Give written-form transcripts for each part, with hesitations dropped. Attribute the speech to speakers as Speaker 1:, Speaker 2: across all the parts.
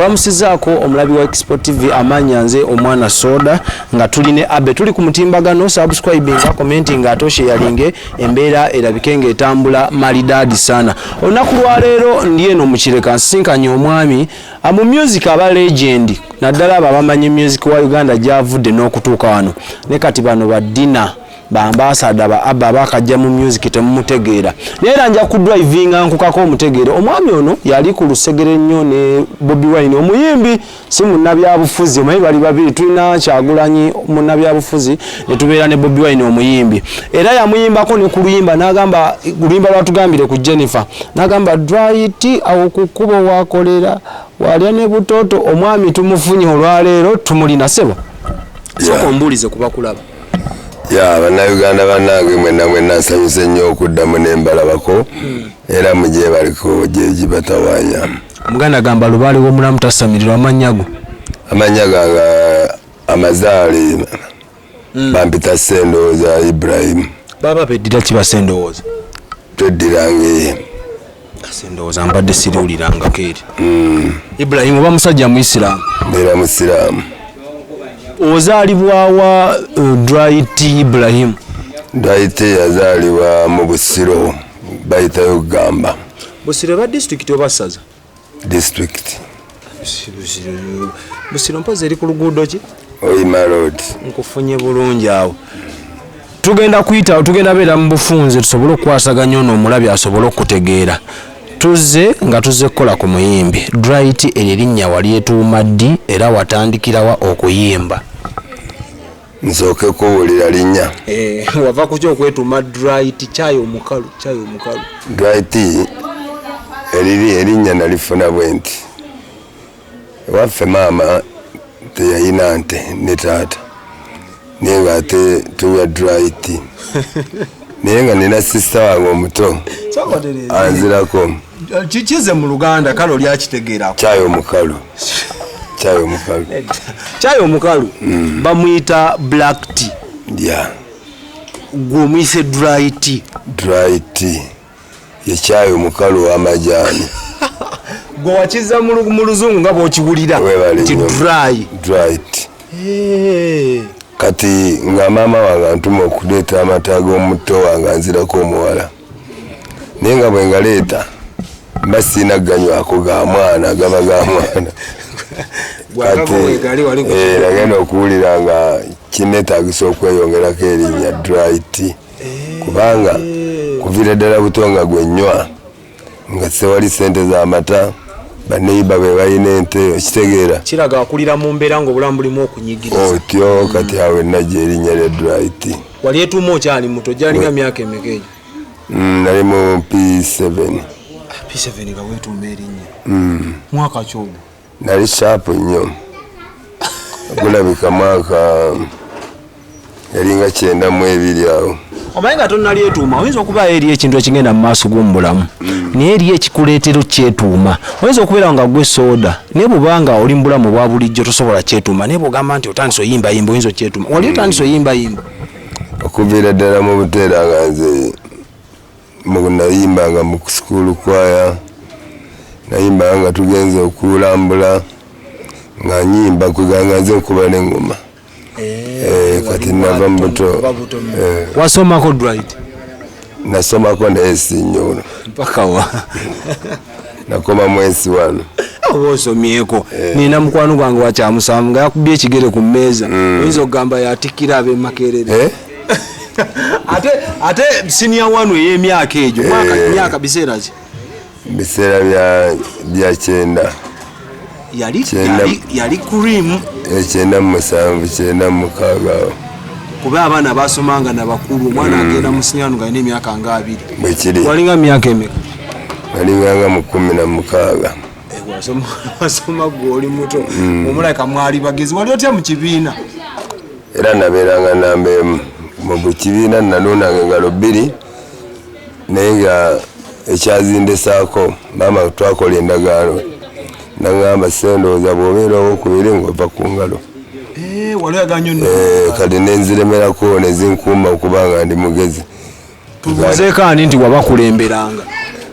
Speaker 1: Kulamusizaako omulabi wa Expo TV, amanya nze omwana soda, nga tuli ne Abe, tuli ku mutimbagano. Subscribinga, commentinga, ate osharinge, embeera erabike ng'etambula malidaadi sana. Olunaku lwaleero ndi eno mu Kireka, nsisinkanye omwami mu music aba legend, naddala abo abamanyi music wa Uganda gyavudde n'okutuuka wano. Ne kati bano ba Dina, ba ambassador ba Abba abakajja mu music temumutegeera, naye era nja kudrivinga nkukako omutegeere. Omwami ono yali ku lusegere nnyo ne Bobi Wine, omuyimbi, si munnabyabufuzi. Omanyi bali babiri, tulina Kyagulanyi munnabyabufuzi, ne tubeera ne Bobi Wine omuyimbi. Era yamuyimbako ne ku luyimba, n'agamba luyimba lwatugambire ku Jennifer, n'agamba Dry Tea awo ku kkubo wakolera walya ne butoto. Omwami tumufunye olwaleero, tumulina. Sebo, sooka ombuulize kubakulaba.
Speaker 2: Ya, Bannayuganda bannange mwenna mwenna, nsanyuse nnyo okuddamu nembalabako, era mugyebaliko gyegibatawanya.
Speaker 1: Omuganda agamba lubaale w'omulamu tasamirirwa. Amannya go?
Speaker 2: Amannya gange amazaale bampita Sendowooza Ibrahimu.
Speaker 1: Baba beddira kiba Sendowooza?
Speaker 2: Tweddiranga.
Speaker 1: Sendowooza mbadde siriwulirangako eri. Ibrahimu, oba musajja muisiraamu?
Speaker 2: Mbeera musiraamu.
Speaker 1: Ozaalibwawa, Dry Tea Ibrahimu?
Speaker 2: Dry Tea yazaalibwa mu Busiro, bayitayo Gamba.
Speaker 1: Busiro eba disitulikiti oba ssaza?
Speaker 2: District.
Speaker 1: Busiro mpozi eri ku luguudo ki?
Speaker 2: Oyima Road.
Speaker 1: Nkufunye bulungi awo. Tugenda kuyita, tugenda beera mu bufunze tusobole okukwasaganya ono omulabi asobole okutegeera. Tuzze nga tuzze kukola ku muyimbi Dry Tea. Eryo erinnya walyetuuma ddi, era watandikirawa okuyimba?
Speaker 2: Nsooke kuwulira linnya.
Speaker 1: Eh, wava kuki okwetuuma Dry Tea, kyayi omukalu, kyayi omukalu?
Speaker 2: Dry Tea eriri erinnya nalifuna bwe nti: ewaffe maama teyayina nte ne taata, naye nga ate tunywa dry tea, naye nga nina sister wange omuto anzirako.
Speaker 1: Kikize mu Luganda, kale oli akitegeera.
Speaker 2: Kyayi omukalu, kyayi omukalu.
Speaker 1: Kyayi omukalu bamuyita black tea.
Speaker 2: Ya.
Speaker 1: Gwe omuyise dry tea.
Speaker 2: Dry tea ye kyayi omukalu w'amajaani.
Speaker 1: Gwe wakiza mu Luzungu nga bw'okiwulira.
Speaker 2: Webale
Speaker 1: nti
Speaker 2: nnyo.
Speaker 1: Dry.
Speaker 2: Dry tea.
Speaker 1: Eh.
Speaker 2: Kati nga maama wange antuma okuleeta amata g'omuto wange anzirako omuwala, naye nga bwe ngaleeta mba sirina ganywako, ga mwana, gaba ga mwana.
Speaker 1: Gwakago wegali wali ku
Speaker 2: nagenda okuwulira nga kinetagisa okweyongerako erinnya Dry Tea, kubanga kuviira ddala buto nga gwe nnywa, nga sewali sente z'amata, baneiba be balina ente, okitegeera?
Speaker 1: Kiraga akulira mu mbeera ng'obulamu bulimu okunyigiriza.
Speaker 2: Otyo kati awo enajja erinnya lya Dry Tea.
Speaker 1: Wali etuuma okyali muto, gyalinga myaka emeka egyo?
Speaker 2: Nali mu P7.
Speaker 1: P7 nga weetuuma erinnya? Mwaka ki ogwo?
Speaker 2: Nali sharp nnyo. Gulabika mwaka yalinga 92 awo.
Speaker 1: Omanyi nga tonnalyetuuma, oyinza okubaayo eri ekintu ekigenda mu maaso g'omu bulamu, naye eri ekikuleetera okyetuuma. Oyinza okubeera nga gwe sooda, naye bw'obanga oli mu bulamu obwa bulijjo tosobola kyetuuma, naye bw'ogamba nti otandise oyimbayimba, oyinza okyetuuma. Wali otandise oyimbayimba?
Speaker 2: Okuviira ddala mu buteera nga nze nayimbanga mu school choir, nayimbanga nga tugenze okulambula, nga nyimba, kweganga nze nkuba n'eŋŋoma. Kati nava mu buto.
Speaker 1: Wasomako, Dry Tea?
Speaker 2: Nasomako, naye si nnyo.
Speaker 1: Mpaka wa?
Speaker 2: Nakoma mu S1.
Speaker 1: Oba osomyeko. Nina mukwano gwange wa Kyamusanvu nga yakubye ekigere ku mmeeza, oyinza okugamba yatikkira ab'e Makerere. Ate senior one ey'emyaka egyo, mwaka, myaka, biseera ki?
Speaker 2: Biseera bya 90.
Speaker 1: Yali
Speaker 2: 90.
Speaker 1: Yali cream.
Speaker 2: 97, 96 awo.
Speaker 1: Kuba abaana basomanga nabakulu, omwana agenda mu senior one nga alina emyaka nga 20.
Speaker 2: Bwekiri.
Speaker 1: Walinga myaka emeka?
Speaker 2: Nalinganga mu 16.
Speaker 1: Eh, wasoma gwe oli muto, omulaka mwali bagezi. Wali otya mu kibiina?
Speaker 2: Era nabeeranga namba 1 mu buli kibiina, nanuunanga engalo bbiri, naye nga ekyazindesaako maama twakola endagaano, nagamba, "Sendowooza bw'obeera owokubiri ng'ova ku ngalo."
Speaker 1: Eh, wali oyagala nnyo nno.
Speaker 2: Eh, kati nenziremerako nezinkuuma okubanga ndi mugezi.
Speaker 1: Tubuuzeeko ani nti wabakulemberanga?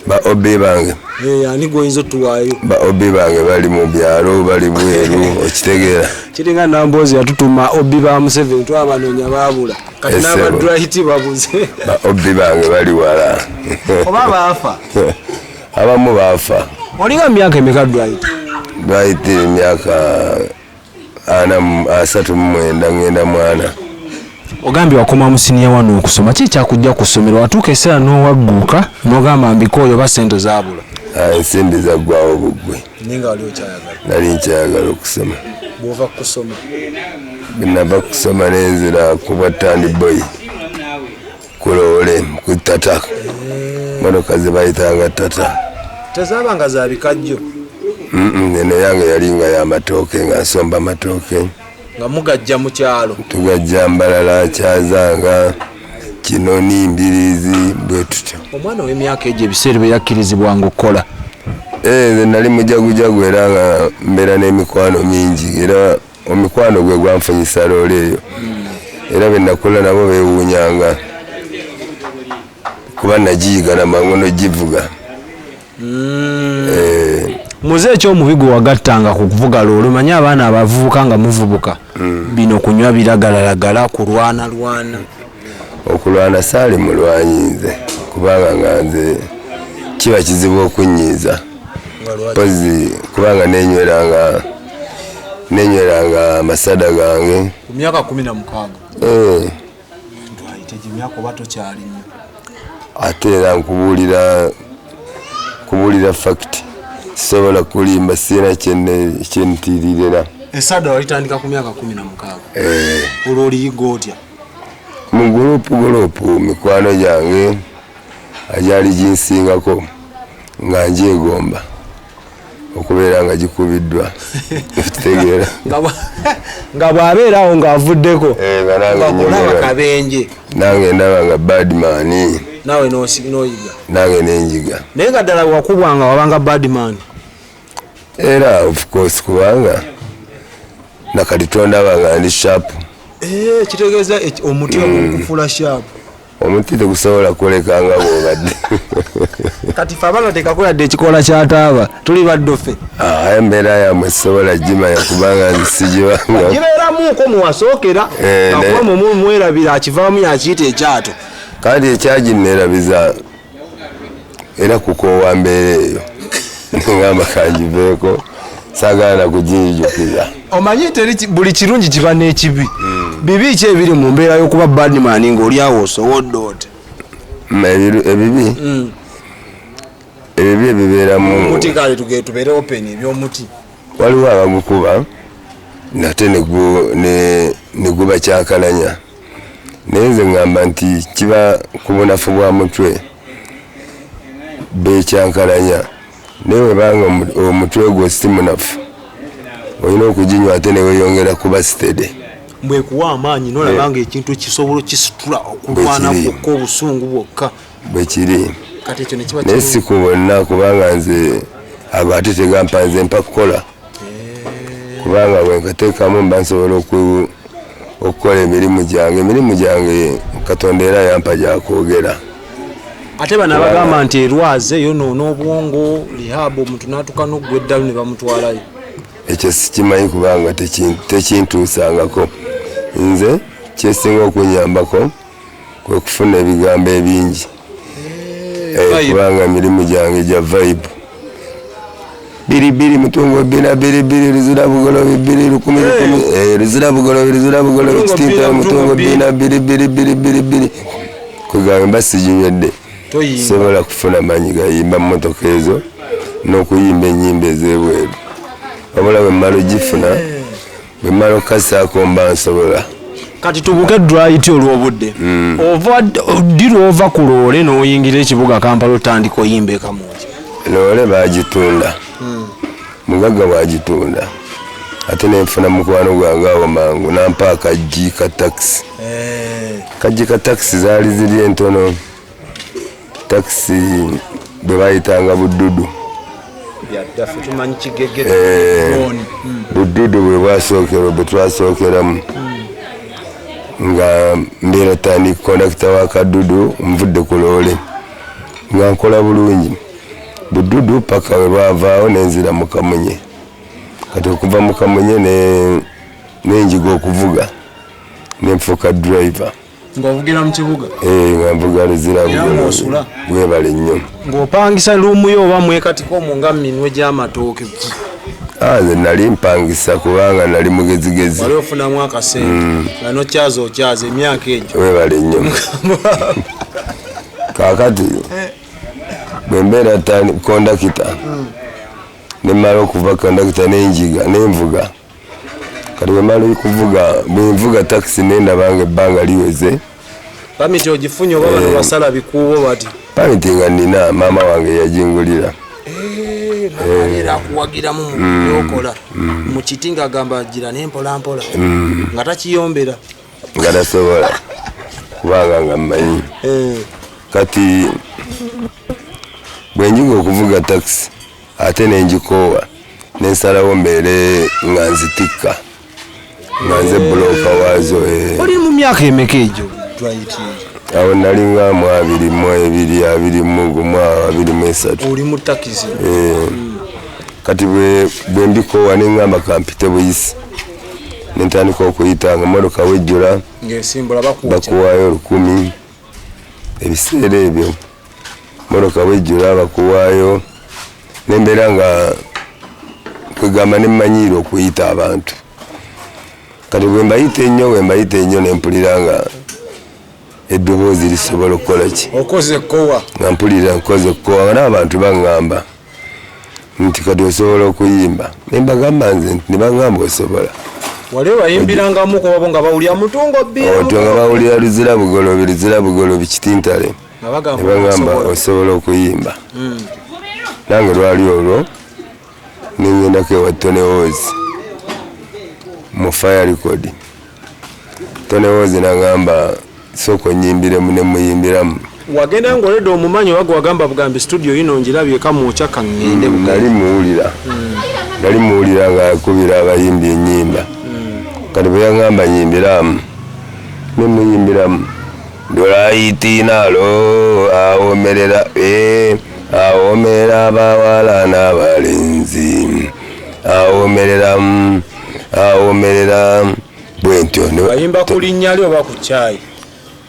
Speaker 2: Ba OB bange.
Speaker 1: Eh, ani gwoyinza otuwaayo?
Speaker 2: Ba OB bange bali mu byalo, bali bweru, okitegeera.
Speaker 1: Kiringa Namboozi yatutuma OB ba Museveni, twabanoonya baabula, kati
Speaker 2: Esebo.
Speaker 1: n'abadrahiti babuze.
Speaker 2: Ba OB bange bali wala.
Speaker 1: Oba baafa?
Speaker 2: Abamu baafa.
Speaker 1: Olinga mu myaka emeka, Dwight?
Speaker 2: Dwight emyaka 39, ngenda mwana.
Speaker 1: Ogambye wakoma mu siniya wano okusoma. Ki ekyakujja ku ssomero? Watuuka ekiseera n'owagguuka n'ogamba mbikooyo, oba ssente zaabula?
Speaker 2: Ah, ensimbi zaggwawo buggwe.
Speaker 1: Naye nga wali okyayagala?
Speaker 2: Nali nkyayagala okusoma.
Speaker 1: Bw'ova kusoma?
Speaker 2: Nava kusoma nenzira ku bwa stand boy kuloole ku Tata, motoka ze bayitanga Tata.
Speaker 1: Tezaabanga za bikajjo?
Speaker 2: Eno yange yali nga yamatooke, nga nsomba matooke.
Speaker 1: Nga mugajja mu kyalo?
Speaker 2: Tugajja Mbalala, Kyazanga, Kinoni, Mbirizi, bwe tutyo.
Speaker 1: Omwana ow'emyaka egyo ebiseera bwe yakkirizibwanga okukola?
Speaker 2: Eh, nze nali mujagujagu era nga mbeera n'emikwano mingi, era omikwano gwe gwanfunyisa loole eyo. Era be nakula nabo beewuunyanga kuba nagiyiga namangu nogivuga. Eh,
Speaker 1: Muze ekyomubi gwe wagattanga ku kuvuga loole, omanyi abaana abavubuka nga muvubuka bino kunywa biragalalagala, kulwana lwana.
Speaker 2: Okulwana saali mulwanyi nze, kubanga nga nze kiba kizibu okunyiiza, mpozi kubanga nenyweranga amasada gange.
Speaker 1: Ku myaka 16?
Speaker 2: Eh.
Speaker 1: Tegyo emyaka oba tokyali nnyo.
Speaker 2: Ate era nkubuulira fact, sisobola kulimba, sirina kyentiririra.
Speaker 1: Esada walitandika ku myaka 16? Olwo oliyiga otya?
Speaker 2: Mu gurupu mikwano gyange agyali ginsingako nga ngyegomba okubeera nga gikubiddwa, okitegeera.
Speaker 1: Nga bw'abeerawo ng'avuddeko.
Speaker 2: Eh, nga nange
Speaker 1: Nga kulaba
Speaker 2: nyumirwa.
Speaker 1: kabenje.
Speaker 2: Nange ndaba nga badman.
Speaker 1: Naawe n'oyiga.
Speaker 2: Nange nenjiga.
Speaker 1: Naye nga ddala wakubwanga wabanga badman?
Speaker 2: Era of course, kubanga nakati tondaba nga ndi sharp.
Speaker 1: Eh, kitegeeza omuti ogukufula sharp.
Speaker 2: Omuti tegusobola kuleka nga bwobadde.
Speaker 1: Kati fe abaana tekakola ekikola kyataaba, tuli baddofe.
Speaker 2: Ah, embeera yammwe sisobola gimanya kubanga nze sigibanga.
Speaker 1: Gibeeramuuko muwasookera.
Speaker 2: Eh,
Speaker 1: akuba mwerabira, akivaamu yakiyita ekyato.
Speaker 2: Kandi ekyaginneerabiza era kukoowa mbeera eyo, ngamba kangiveeko, saagala nakuginjukiza.
Speaker 1: Omanyi teri buli kirungi kiba n'ekibi. Bibi ki ebiri mu mbeera y'okuba badman ng'oli awo osowodde oti?
Speaker 2: Ebibi ebibi ebibeeramu
Speaker 1: Omuti kale tubeere open, ebyomuti.
Speaker 2: Waliwo abagukuba nate ne guba kyakalanya, naye nze ŋŋamba nti kiba ku bunafu bwa mutwe bekyankalanya, naye webanga omutwe gwo si munafu, olina okuginywa ate neweyongera kuba steady.
Speaker 1: Mbwekuwa amaanyi nolaba nga ekintu kisobola okisitula okulwana
Speaker 2: Bwe kiri.
Speaker 1: kwokka, obusungu bwokka.
Speaker 2: Bwe kiri.
Speaker 1: Kati ekyo nekiba
Speaker 2: Naye si ku bonna, kubanga nze ago ate tegampa, nze mpa kukola, kubanga bwenkateekamu mba nsobola okukola emirimu gyange. Emirimu gyange Katonda era yampa gyakwogera.
Speaker 1: Ate bano abagamba nti erwaze yonoona obwongo, rehab, omuntu n'atuuka n'oggwa eddalu ne bamutwalayo?
Speaker 2: Ekyo sikimanyi kubanga tekintuusangako. Nze kyesinga okunyambako kwe kufuna ebigambo ebingi. Eh,
Speaker 1: Vibe.
Speaker 2: Kubanga emirimu gyange gya vibe. 22 mutungo bina 22 luzira bugolobi 2 1 1 eh, luzira bugolobi, luzira bugolobi.
Speaker 1: Mutungo
Speaker 2: Kitimpa
Speaker 1: bina,
Speaker 2: mutungo
Speaker 1: mutungo
Speaker 2: bina 2 2 2 2 2 kwegamba mba siginywedde
Speaker 1: Toyimba.
Speaker 2: Sobola kufuna manyi gayimba mu motoka ezo n'okuyimba ennyimba ez'ebweru, wabula bwe mmala ogifuna, bwe mmala okukasaako, mba nsobola.
Speaker 1: Kati tubuke Dwight olw'obudde. Ova ddi lwova ku loole n'oyingira ekibuga Kampala, otandika oyimba ekamuki?
Speaker 2: Loole bagitunda, mugagga bwagitunda, ate nenfuna mukwano gwange awo mangu nampa akaggi ka takisi. Kaggi ka takisi zaali ziri entono, takisi bwe bayitanga buddudu.
Speaker 1: Byaddafe tumanyi kigege.
Speaker 2: Eh, buddudu bwe bwasookera, bwe twasookeramu, nga mbeera tandi kondakita wa kadudu. Nvudde ku loole nga nkola bulungi. Bududu paka we lwavaawo nenzira mu Kamunye. Kati okuva mu Kamunye nenjiga okuvuga, nenfuuka driver.
Speaker 1: Ng'ovugira mu kibuga?
Speaker 2: Eh, nga nvuga Luzira.
Speaker 1: Era ng'osula?
Speaker 2: Webale nnyo.
Speaker 1: Ng'opangisa luumu yo oba mwekatiko omwo nga minwe gy'amatooke?
Speaker 2: Ah, nze nali mpangisa kubanga nali mugezigezi.
Speaker 1: Wali ofunamu akasente nga nokyaza okyaza emyaka egyo.
Speaker 2: Webale nnyo. Kaakati bwe mbeera kondakita, nemala okuva kondakita nenjiga nenvuga. Kati bwe mala okuvuga, bwenvuga takisi nendaba nga ebbanga liweze.
Speaker 1: Pamiti ogifunye oba bano basala bikuubo bati?
Speaker 2: Pamiti nga nina, maama wange yagingulira.
Speaker 1: Era akuwagiramu mu byokola mu kiti ng'agamba gira nempola mpola, nga takiyombera?
Speaker 2: Nga tasobola kubanga nga mmanyi. Kati bwe njiga okuvuga takisi ate nenjikoowa, nensalawo mbeere nga nzitikka, nga nze bulooka waazo.
Speaker 1: Oli mu myaka emeka egyo, Dwight?
Speaker 2: Awo nalinga mu 22, 21, awo 23.
Speaker 1: Oli mu takisi?
Speaker 2: Eh, kati bwe mbikoowa neŋŋamba kampite buyisi, nentandika okuyita nga motoka wejjula.
Speaker 1: Ng'esimbula bakwokya?
Speaker 2: Bakuwaayo 1000 ebiseera ebyo. Motoka wejjula bakuwaayo, nembeera nga kwegamba nemmanyiira okuyita abantu. Kati bwe mbayita ennyo, bwe mbayita ennyo, nempulira nga eddoboozi lisobola okukola ki?
Speaker 1: Okoze ekkowa.
Speaker 2: Nga mpulira nkoze ekkowa, nga n'abantu baŋŋamba nti kati osobola okuyimba, nembagamba nze nti ne baŋŋamba osobola.
Speaker 1: Wali obayimbirangamu kubabo nga bawulira mutungo bbiri?
Speaker 2: Otyo nga bawulira Luzira Bugolobi, Luzira Bugolobi kitintale.
Speaker 1: Nga bagamba
Speaker 2: ne baŋŋamba
Speaker 1: osobola.
Speaker 2: Osobola okuyimba. Nange lwali olwo nengendako ewa Tone Wozi mu Fire Record. Tone Wozi nagamba sooka onyimbiremu, nemuyimbiramu.
Speaker 1: Wagenda ngaoledde omumanyi oba gwewagamba bugambi studio yino ngirabye kamwokya kaŋŋende?
Speaker 2: Nali muwulira, nali muwulira nga akubira abayimbi enyimba. Kati bwe yaŋŋamba nyimbiramu, nemuyimbiramu Dwaitinalo awomerera, awomerera abawala n'abalenzi, awomerera, awomerera bwentyo.
Speaker 1: Bayimba ku linnya lyo oba ku kyayi?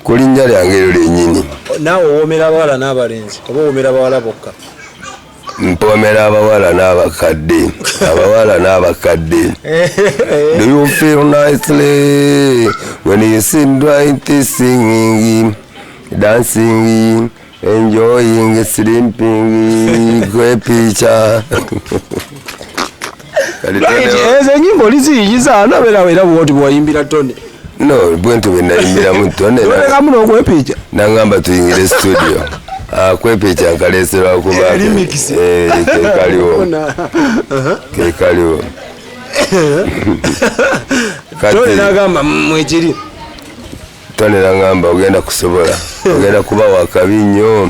Speaker 2: Ku linnya lyange eryo lyennyini.
Speaker 1: Naawe owoomera abawala n'abalenzi oba owoomera bawala bokka?
Speaker 2: Mpomera abawala n'abakadde, abawala n'abakadde. Do you feel nicely when you see Dwight singing, dancing, enjoying, sleeping, kwepicha?
Speaker 1: Ezo enyimba oliziyiyiza nobeerawo era bwoti bwewayimbira Tone?
Speaker 2: No, bwentyo bwe nayimbiramu Tone.
Speaker 1: Nolekamu n'okwepicha?
Speaker 2: Nangamba tuyingire studio. Ah, kwepicha nkaleeserwa kuba
Speaker 1: Remix.
Speaker 2: Eh, kekaliwo, kekaliwo.
Speaker 1: Tone nagamba mwekiri.
Speaker 2: Tone nangamba ogenda kusobola, ogenda kuba wakabi nnyo,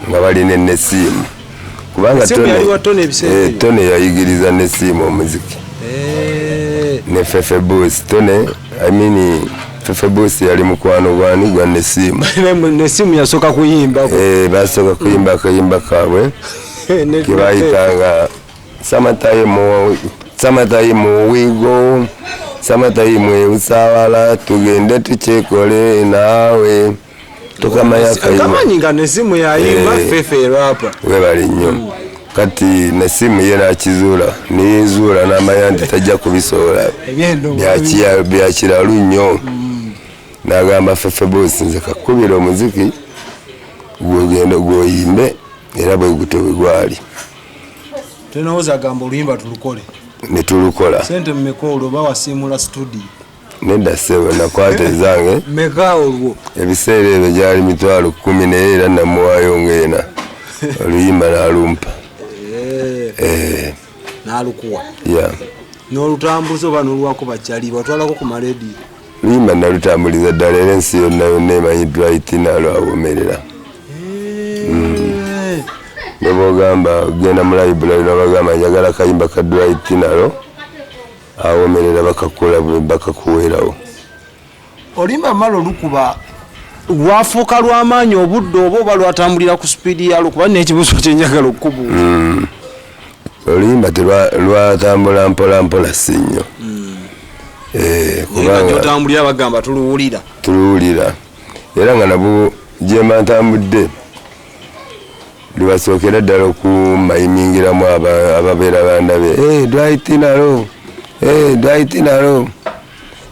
Speaker 2: nga balina enesiimu kubanga
Speaker 1: Nesimu yali wa Tone ebiseera ebyo?
Speaker 2: Tone yayigiriza Nesiimu omuziki ne Fefe Bus. Tone, I mean Fefe Bus, yali mukwano gwani? Gwa Nesiimu.
Speaker 1: Nesimu yasooka kuyimbako?
Speaker 2: Eh, basooka kuyimba akayimba kaabwe kebayitanga Summertime, summertime we go, summertime usawala, tugende tukyekole naawe tokamanya kayimba.
Speaker 1: Kamanyi nga Nesimu yayimba.
Speaker 2: Eh.
Speaker 1: Fefe erapa.
Speaker 2: Webale nnyo. Kati Nesimu ye nakizuula, neyezuula namanya nti tajja kubisobola. Byakiralu nnyo. Nagamba Fefe Bosi, nze kakubira omuziki gwogenda gwoyimbe, era bwe gutyo bwe gwali.
Speaker 1: Tonowooza gamba oluyimba tulukole.
Speaker 2: Ne tulukola.
Speaker 1: Sente mmeka olwo oba wasiimula studio?
Speaker 2: Nedda ssebo, nakwata ezange.
Speaker 1: Meka olwo?
Speaker 2: Ebiseera ebyo gyali 100,000, naye era namuwaayo ngaena, oluyimba n'alumpa. Eh.
Speaker 1: N'alukuwa?
Speaker 2: Ya.
Speaker 1: N'olutambuza oba n'oluwako bakyali watwalako ku marediyo?
Speaker 2: Luyimba nalutambuliza ddala, era ensi yonna yonna emanyi Dwight nalwawomerera. Ne bwogamba genda mu library nabagamba njagala kayimba ka Dwight nalo awomerera, bakakola bakakuweerawo.
Speaker 1: Olimba mala olukuba. Lwafuuka lw'amaanyi obudde oba oba lwatambulira ku sipiidi yalwo? Kuba n'ekibuuzo kyenjagala okukubuuza.
Speaker 2: Oluyimba lwatambula mpola mpola, si nnyo.
Speaker 1: Naye nga
Speaker 2: Kubanga
Speaker 1: gyotambulira bagamba tuluwulira.
Speaker 2: Tuluwulira, era nga nabwo gyemba ntambudde lwebasookera ddala okumayimingiramu ababeera bandabe, "Eh, Dwight nalo, eh, Dwight nalo,"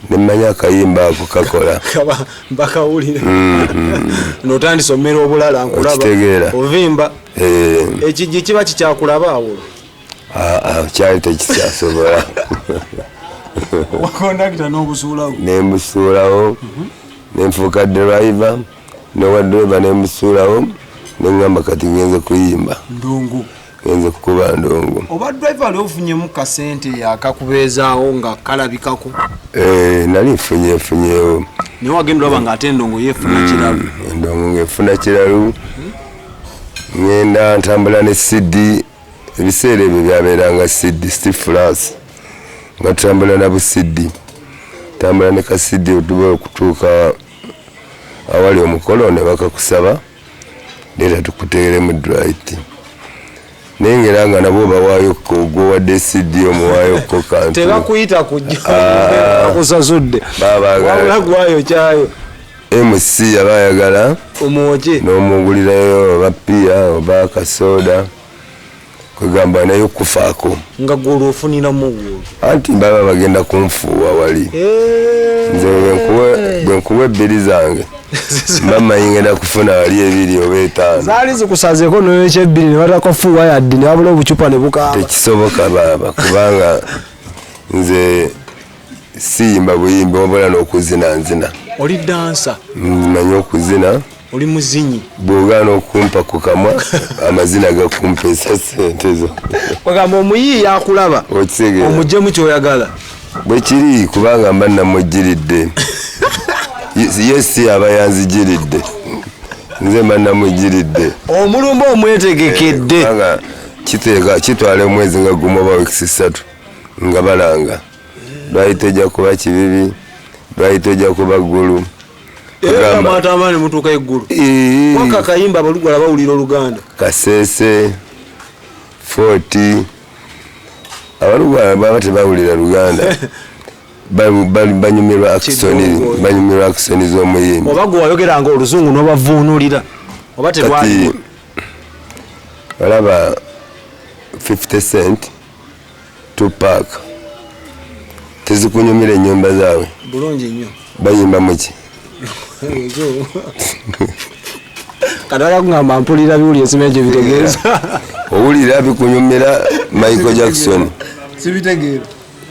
Speaker 2: nemmanya akayimba ako kakola.
Speaker 1: Kaba bakawulira notandisa omera obulala nkulaba.
Speaker 2: Okitegeera.
Speaker 1: Ovimba.
Speaker 2: Eh,
Speaker 1: ekijji kiba kikyakulaba awo?
Speaker 2: Ah, ah, kyali tekikyasobola.
Speaker 1: Wakondakita n'obusuulawo?
Speaker 2: Nembusuulawo, nenfuuka driver, nowa driver nembusuulawo, neŋŋamba kati ngenze kuyimba.
Speaker 1: Ndongo.
Speaker 2: Ngenze kukuba ndongo.
Speaker 1: Oba driver ali ofunyemu kasente akakubeezaawo nga kalabikako?
Speaker 2: Eh, nali nfunye nfunyewo.
Speaker 1: Naye wagenda olaba nga ate endongo yeefuna kiralu.
Speaker 2: Endongo ng'efuna kiralu, ŋŋenda ntambula ne CD. Ebiseera ebyo byabeeranga CD, si flash, nga tutambula na bu CD, tambula ne ka CD otuba okutuuka awali omukolo ne bakakusaba, leeta tukuteeremu Dwight, naye ngera nga nabo bawaayo gwowadde CD, omuwaayo ko kantu.
Speaker 1: Tebakuyita kujja?
Speaker 2: Ah.
Speaker 1: Bakusasudde?
Speaker 2: Babaagala.
Speaker 1: Wabula gwayo kyayo.
Speaker 2: MC aba ayagala
Speaker 1: omwoke.
Speaker 2: N'omugulirayo oba piya oba akasoda, kwegamba naye okufaako.
Speaker 1: Nga gwe olwofuniramu gwo?
Speaker 2: Anti baba bagenda kunfuuwa wali. Nze bwe nkuwa ebbiri zange, mba mmanyi ngenda kufuna wali ebiri oba etaano.
Speaker 1: Zaali zikusazeeko noyokya ebbiri ne batakafuuwa yadde, ne wabula obucupa ne bukaaba.
Speaker 2: Tekisoboka baaba, kubanga nze siyimba buyimbi wabula n'okuzina nzina.
Speaker 1: Oli dancer?
Speaker 2: Mmanyi okuzina.
Speaker 1: Oli muzinyi?
Speaker 2: Bw'ogaana okumpa ku kamwa, amazina gakumpesa sente zo.
Speaker 1: Kwegamba omuyiiya akulaba.
Speaker 2: Okitegeera?
Speaker 1: Omugjemu kyoyagala.
Speaker 2: Bwe kiri, kubanga mba namugiridde. Ye si aba yanzigiridde, nze mba namugiridde.
Speaker 1: Omulumba omwetegekedde.
Speaker 2: Kubanga kiteeka kitwala omwezi nga gumu oba wiikisi 3 nga balanga lwali tojja kuba kibibi, lwali tojja kuba ggulu.
Speaker 1: Era mwatambula ne mutuuka eggulu waka kayimba, abalugwala bawulira oluganda.
Speaker 2: Kasese, Fort, abalugwala baba tebawulira luganda, banyumirwa action,
Speaker 1: Kidongo.
Speaker 2: banyumirwa action z'omuyimbi.
Speaker 1: Oba gwe wayogeranga oluzungu n'obavuunulira oba
Speaker 2: Kati
Speaker 1: terwali?
Speaker 2: olaba 50 Cent, Tupac, tezikunyumira ennyumba zaabwe?
Speaker 1: Bulungi nnyo.
Speaker 2: Bayimba muki?
Speaker 1: Kati wala kugamba mpulira biwulire, simanyi kye bitegeeza.
Speaker 2: Owulira bikunyumira Michael Jackson?
Speaker 1: Sibitegeera.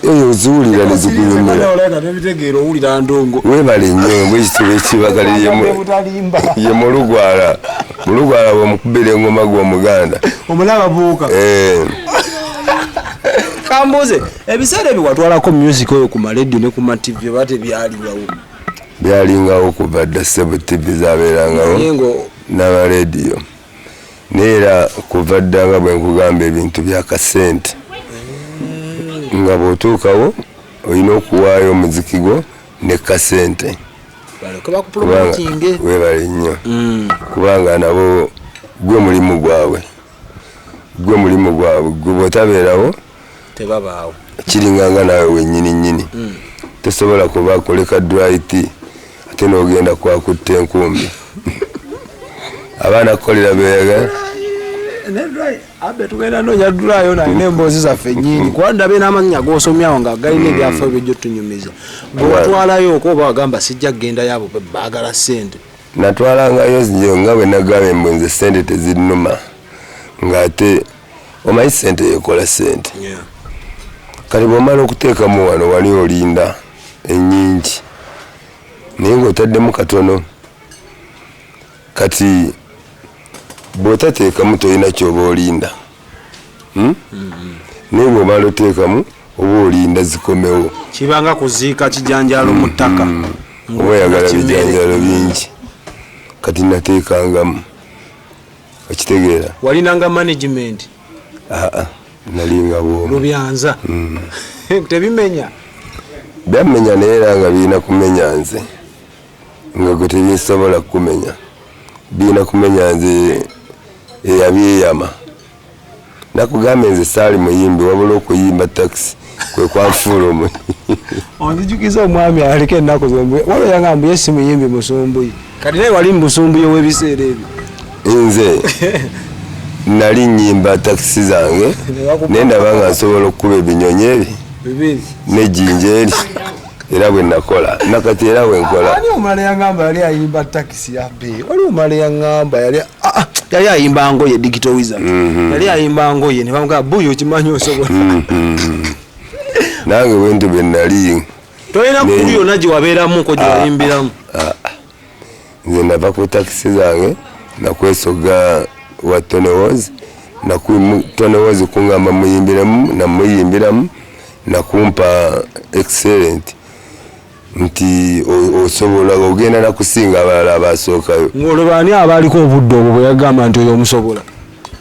Speaker 2: Eyo oziwulira nezikunyumira.
Speaker 1: Tebitegeera, owulira ndongo.
Speaker 2: Webale nnyo, bwekitibwa ekibakali
Speaker 1: Butalimba.
Speaker 2: ye mulugwala, mulugwala bwomukubira engoma gw'omuganda.
Speaker 1: Omulaba buuka.
Speaker 2: Eh,
Speaker 1: Kambuuze, ebiseera ebyo watwalako music oyo ku maradio ne ku ma TV oba tebyaliwawo?
Speaker 2: Byalingawo kuva dda sebo, TV zabeerangawo
Speaker 1: Naye ngo
Speaker 2: n'abarediyo, naye era kuva dda nga bwe nkugamba ebintu byakasente, nga bw'otuukawo olina okuwaayo omuziki gwo ne kasente.
Speaker 1: Baleke bakupromotinge.
Speaker 2: Webale nnyo, kubanga nabo gwe mulimu gwabwe, gwe mulimu gwabwe, gwe bw'otabeerawo
Speaker 1: tebabaawo.
Speaker 2: Kiringanga naawe wennyini nnyini, tosobola kuba kuleka Dwight ate n'ogenda kwakutta enkumbi abaana kukolera beyagala.
Speaker 1: Abe tugenda noonya dulayo nalina emboozi zaffe nyingi, kuba ndabe n'amannya g'osomyawo nga galina ebyafa ebyo tunyumiza. Gwe watwalayo oko oba wagamba sijja kugenda abo baagala ssente?
Speaker 2: Natwalangayo nze, nga bwe nagambye mbu nze sente tezinnuma, ng'ate omanyi sente yekola sente. Kati bw'omala okuteekamu wano, wali olinda ennyingi, naye ng'otaddemu katono. Kati bw'otateekamu tolina kyoba olinda, Naye bw'omala oteekamu oba olinda zikomewo.
Speaker 1: Kibanga kuziika kijanjaalo mu ttaka.
Speaker 2: Oba oyagala bijanjaalo bingi. Kati nateekangamu, okitegeera?
Speaker 1: Walinanga management?
Speaker 2: Aa, nalinga bwomu.
Speaker 1: Lubyanza tebimenya?
Speaker 2: Byamenya, naye era nga birina kumenya nze. Nga gwe tebisobola kukumenya, birina kumenya nze eyabyeyama. Nakugambye nze saali muyimbi, wabula okuyimba takisi kwe kwanfuula omuyimbi.
Speaker 1: Onzijukiza omwami aliko ennaku zombi, waliwo yangamba ye si muyimbi musumbuyi, kati naye wali mu busumbuyi ow'ebiseera ebyo.
Speaker 2: Nze nali nyimba takisi zange naye ndaba nga nsobola okukuba ebinyonyi ebi nejjinja eri, era bwe nakola nakati era bwe nkola.
Speaker 1: Ani omulala yangamba yali ayimba takisi yabbe? Waliwo omulala yangamba yali ayimba ngoye, Digital Wizard. Yali ayimba ngoye ne bamugamba buyo okimanyi osobola.
Speaker 2: Nange bwentyo bwe nali.
Speaker 1: Tolina kulu yonna gye wabeeramuko gye wayimbiramu?
Speaker 2: Nze nava ku takisi zange nakwesoga wa Tony Woz, Tony Woz kungamba muyimbiremu, namuyimbiramu nakumpa excellent nti osobola ogenda nakusinga abalala abasookayo.
Speaker 1: Ng'olwo baani abaaliko obudde obwo bwe yagamba nti oyo omusobola?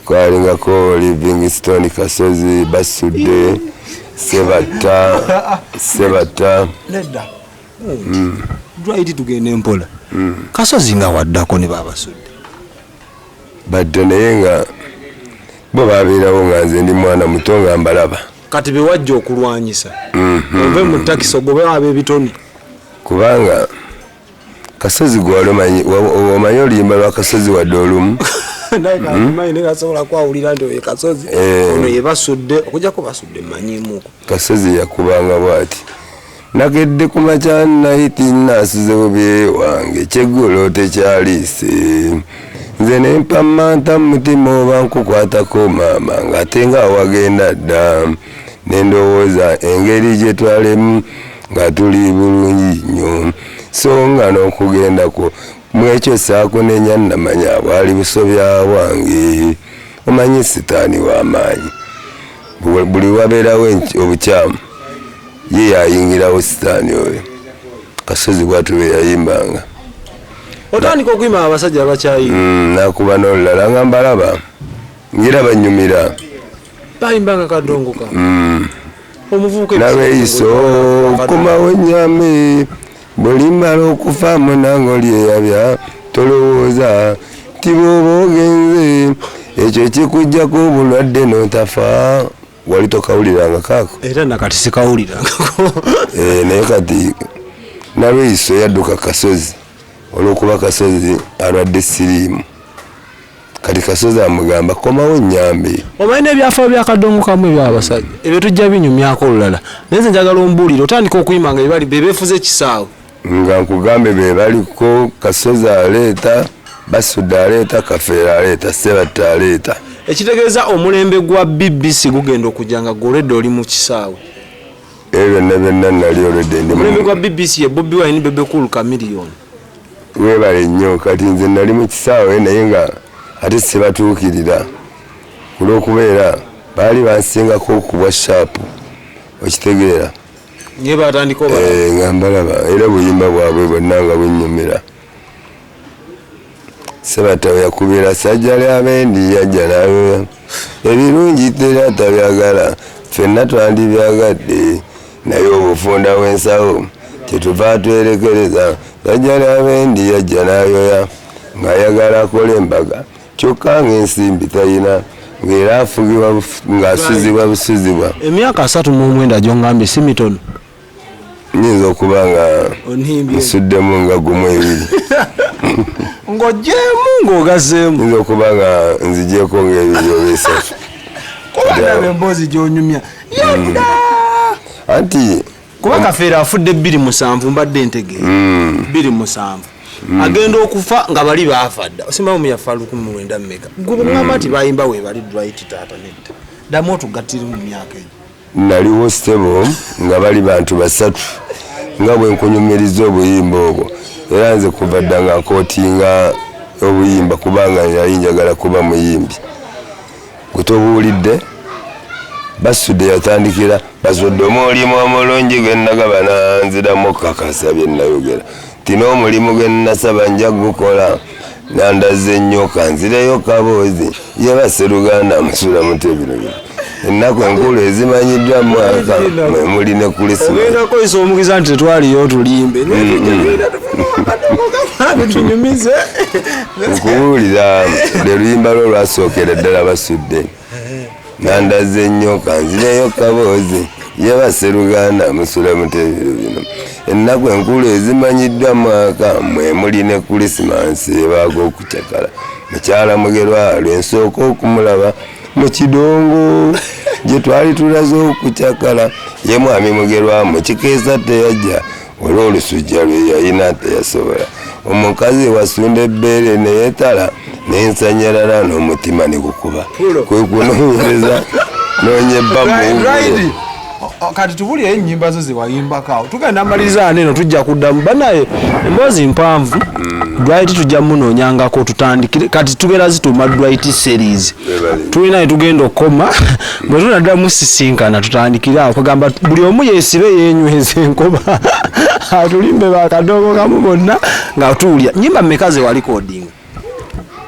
Speaker 2: Kwalingako Livingstone Kasozi, Basudde, Sebatta, Sebatta.
Speaker 1: Nedda. Dwight, tugende mpola. Kasozi nga waddako ne babasudde.
Speaker 2: Badde naye nga bo babeerawo nga nze ndi mwana muto nga mbalaba.
Speaker 1: Kati be wajja okulwanyisa ove mu takisi ogobe ab'ebitone.
Speaker 2: Kubanga Kasozi gwe wali omanyi, omanyi oluyimba lwa Kasozi wadde olumu?
Speaker 1: Naye kamanyi naye kasobola kwawulira nti oyo Kasozi, ono ye Basudde, okujjako Basudde mmanyiimuko.
Speaker 2: Kasozi yakubanga bw'ati: nakedde ku makya nayiti nasuze bubi wange kyeggulo tekyaliise, nze ne mpammanta mu mutima oba nkukwatako maama ng'ate nga wagenda dda, ne ndowooza engeri gye twalemu nga tuli bulungi nnyo, so nga n'okugenda kwo mwekyo saakunenya, namanya bwali busobya bwange. Omanyi sitaani w'amaanyi, buli wabeerawo obukyamu ye yayingirawo sitaani oyo. Kasozi bw'atyo bwe yayimbanga.
Speaker 1: Otandika okuyimba abasajja abakyayimba.
Speaker 2: Nakuba n'olulala nga mbalaba ngira banyumira.
Speaker 1: Bayimbanga kadongo ka omuvubuka.
Speaker 2: Nalweyiso komawo nyame, buli mala okufa munange olyeyabya, tolowooza nti bw'oba ogenze ekyo kikuggyako obulwadde n'otafa. Wali tokawuliranga kaako?
Speaker 1: Era nakati sikawulirangako.
Speaker 2: Naye kati Nalweyiso yadduka Kasozi olw'okuba Kasozi alwadde siriimu. Kati Kasozi amugamba komawo nyambe.
Speaker 1: Omanyi n'ebyafaayo bya kadongo kamu ebyabasajja ebyo tujja binyumyako olulala, naye nze njagala ombuulire otandika okuyimba nga bebali bebeefuza ekisaawe.
Speaker 2: Nga nkugambe be baliko Kasozi aleeta, Basudde aleeta, Kafeero aleeta, Sebatta aleeta.
Speaker 1: Ekitegeeza omulembe gwa BBC gugenda okujja nga gwe olwedde oli mu kisaawe.
Speaker 2: Ebyo byonna byonna nali olwedde ndi
Speaker 1: Omulembe gwa BBC ye Bobi Wine, Bebe Cool, Chameleone.
Speaker 2: Weebale nnyo. Kati nze nali mu kisaawe naye nga ate sibatuukirira olw'okubeera baali bansingako okubwa sharp, okitegeera?
Speaker 1: Naye batandika oba
Speaker 2: Nga mbalaba era buyimba bwabwe bwonna nga bunnyumira. Sebatta we yakubira sajja lyabendi yajja nayoya ebirungi tera tabyagala, ffenna twandibyagadde naye obufunda bw'ensawo kyetuva twerekereza. Sajja lyabendi yajja nayoya ng'ayagala akola embaga kyokka ng'ensimbi tayina, ng'era afugibwa ng'asuzibwa busuzibwa.
Speaker 1: Emyaka 39 gyongambye si mitono.
Speaker 2: Nyinza okuba nga
Speaker 1: Ontimbye.
Speaker 2: nsuddemu nga gumu ebiri.
Speaker 1: Ng'ogyemu ng'ogazeemu.
Speaker 2: Nyinza okuba nga nzigyeko ng'ebiri oba esatu.
Speaker 1: Kuba ndaba emboozi gy'onyumya yadda.
Speaker 2: Anti
Speaker 1: Kuba Kafeero afudde 27, mbadde ntegeera 27 agenda okufa nga bali baafa dda. Osimbawo muyafa 1900 mmeka? Gwe bweŋŋamba nti bayimba weebali, Dwight taata, nedda, ddamu otugattire mu myaka egyo.
Speaker 2: Naliwo ssebo nga bali bantu basatu nga bwe nkunyumiriza obuyimba obwo, era nze kuva dda nga nkootinga obuyimba kubanga yali njagala kuba muyimbi. Gwe tobuulidde, Basudde yatandikira basudde omulimu omulungi gwe nagabana, nziramu okukakasa bye nayogera nti n'omulimu gwe nasaba nja gukola, nandaze nnyo kanzireyo kaboozi ye baseruganda musula mutya bino bino. Ennaku enkulu ezimanyiddwa mwaka mwe muli ne Kulisimaasi.
Speaker 1: Ogenda kukozesa omukisa nti tetwaliyo otulimbe. Tunyumize.
Speaker 2: Nkubuulira lwe luyimba lwo lwasookera ddala basudde. Nandaze nnyo kanzireyo kaboozi ye baseruganda musula mutebiro bino. Ennaku enkulu ezimanyiddwa mwaka mwe muli ne Kulisimaasi ebaako okucakala. Mukyala Mugerwa lwe nsooka okumulaba mu kidongo gye twali tulaze okucakala ye mwami Mugerwa mu kikeesa teyajja olw'olusujja lwe yalina teyasobola. Omukazi wasunda ebbeere ne yeetala n'ensanyalala n'omutima ne gukuba kwe kunoonyereza noonya ebba mu
Speaker 1: Kati tubuulire ennyimba zo zewayimbako awo tugenda maliriza wano eno tujja kuddamu banaye emboozi mpanvu. Dwight tujja munoonyangako tutandikire kati tugenda zituuma Dwight series tulina etugenda okukoma bwe tunaddamu sisinkana tutandikire awo kugamba buli omu yeesibe yeenyweza enkoba atulimbe bakadongo kamu bonna nga tuwulira nyimba mmeka ze walikodinga.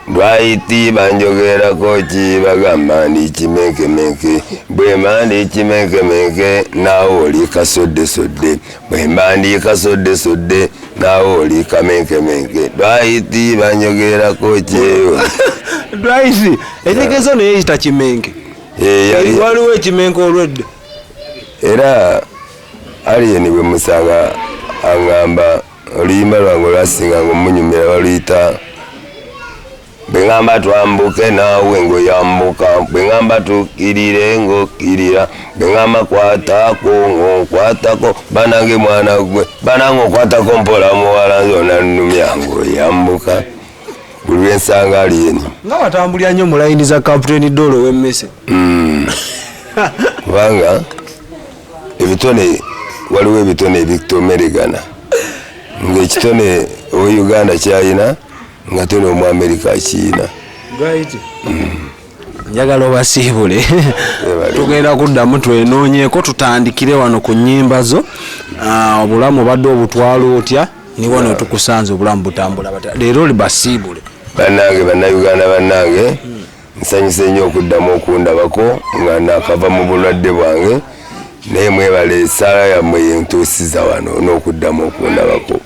Speaker 2: Dwight banjogerako ki bagamba ndi kimenkemenke bwemba ndi kimenkemenke naawe oli kasoddesodde bwemba ndi kasoddesodde naawe oli kamenkemenke Dwight banjogerako ki.
Speaker 1: Dwight etegeeza ono yeeyita kimenke. Waliwo ekimenke olwedda.
Speaker 2: Era Alien bwe musanga aŋŋamba oluyimba lwange olwasinga nga omunyumira baluyita bwe ŋŋamba twambuke naawe ng'oyambuka bwe ŋŋamba tukkirire ng'okkirira bwe ŋŋamba kwatako ng'onkwatako banange mwana gwe banange okwatako mpola muwala nze onannumya ng'oyambuka buli lwensanga Alien.
Speaker 1: Nga watambulira nnyo mu layini za Captain Dolo ow'emmese.
Speaker 2: Kubanga ebitone waliwo ebitone ebitomeregana ng'ekitone owe Uganda kyalina nga tone omu Amerika akiyina.
Speaker 1: Njagala obasiibule tugenda kuddamu twenoonyeeko tutandikire wano ku nnyimba zo. Obulamu obadde obutwala otya ni wano tukusanze obulamu butambula batya leero oli basiibule.
Speaker 2: Bannange bannayuganda bannange nsanyuse nnyo okuddamu okundabako nga nakava mu bulwadde bwange naye mwebale essaala yammwe yentuusiza wano n'okuddamu okundabako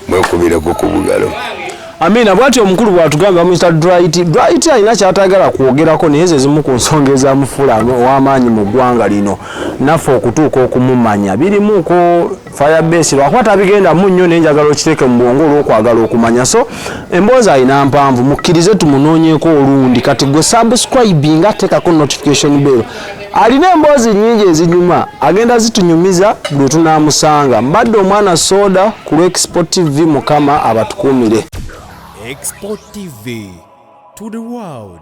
Speaker 2: mwekubireko ku bugalo.
Speaker 1: Amina bw'atyo omukulu bw'atugambye bamuyita Dwight. Dwight alina ky'atayagala kwogerako naye ze zimu ku nsonga ezamufuula ow'amaanyi mu ggwanga lino naffe okutuuka okumumanya birimuuko Firebase lwakuba tabigendamu nnyo naye njagala okiteeke mu bwongo olw'okwagala okumanya so emboozi alina mpanvu mukkirize tumunoonyeeko olundi kati gwe subscribinga teekako notification bell alina emboozi nnyingi ezinyuma agenda zitunyumiza bwe tunaamusanga mbadde omwana soda ku lw'Expo TV Mukama abatukuumire.
Speaker 3: Expo TV to the world.